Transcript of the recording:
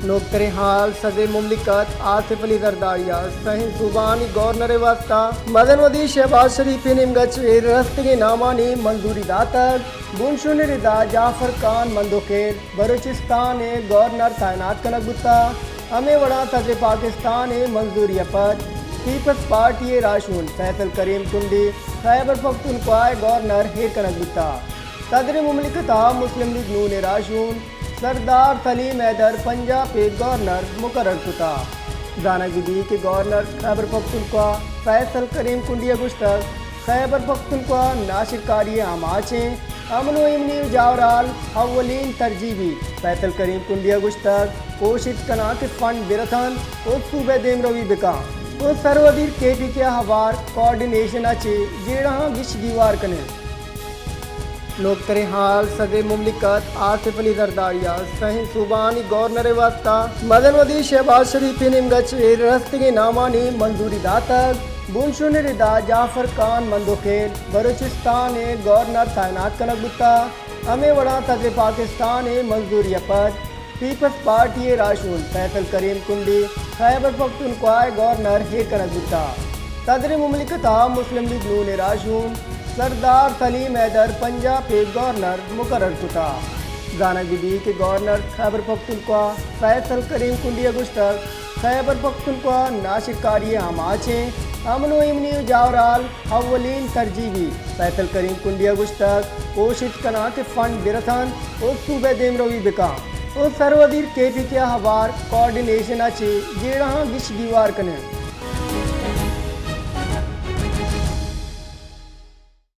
نوکتریں حال، صدر مملکت آصف علی زرداری ء سئیں صوبہانی گورنر ء واستہ مزن وزیر شہباز شریف ء نیمگ ء چہ ایر رستگیں نامانی منظوری داتگ۔ بنشون رضا جعفر خان مندوخیل بلوچستان ء گورنر تعینات کنگ بوتگ۔ ہمے وڑا صدر پاکستان ء منظوری ء پد پیپلز پارٹی ء راہشون فیصل کریم کنڈی خیبر پختونخوا ء گورنر ایر کنگ بوتگ۔ صدر مملکت ء مسلم لیگ نون ء راہشون سردار سلیم حیدر پنجاپ ء گورنر مقرر کتگ۔ زانگ بہ بیت کہ گورنر خیبر پختونخوا فیصل کریم کنڈی ء گوشتگ، خیبر پختونخوا ناشرکاری ء آماچ انت، امن و ایمنی و جاورال اولین ترجیح بیت۔ فیصل کریم کنڈی ء گوشتگ، کوشست کناں کہ فنڈ بہ رسانت و صوبہ دیمروی بہ کنت و سروزیر کے پی کے ء ہوار کوآرڈینیشن ء چہ جیڑہاں گیش گیوار کنیں۔ نوکتریں حال، صدر مملکت آصف علی زرداری ء سئیں صوبہانی گورنر ء واستہ مزن وزیر شہباز شریف ء نیمگ ء چہ ایر رستگیں نامانی منظوری داتگ۔ بنشون ردا جعفر خان مندوخیل بلوچستان ء گورنر تعینات کنگ بوتگ۔ ہمے وڑا صدر پاکستان ء منظوری ء پد پیپلز پارٹی ء راہشون فیصل کریم کنڈی خیبر پختونخوا ء گورنر ایر کنگ بوتگ۔ صدر مملکت ء مسلم لیگ نون ء راہشون سردار سلیم حیدر پنجاپ ء گورنر مقرر کتگ۔ زانگ بہ بیت کہ گورنر خیبر پختونخوا فیصل کریم کنڈی ء گوشتگ، خیبر پختونخوا ناشرکاری ء آماچ انت، امن و ایمنی و جاورال اولین ترجیح بیت۔ فیصل کریم کنڈی ء گوشتگ، کوشست کناں کہ فنڈ بہ رسانت و صوبہ دیمروی بہ کنت و سروزیر کے پی کے ء ہوار کوآرڈینیشن ء چہ جیڑہاں گیش گیوار کنیں۔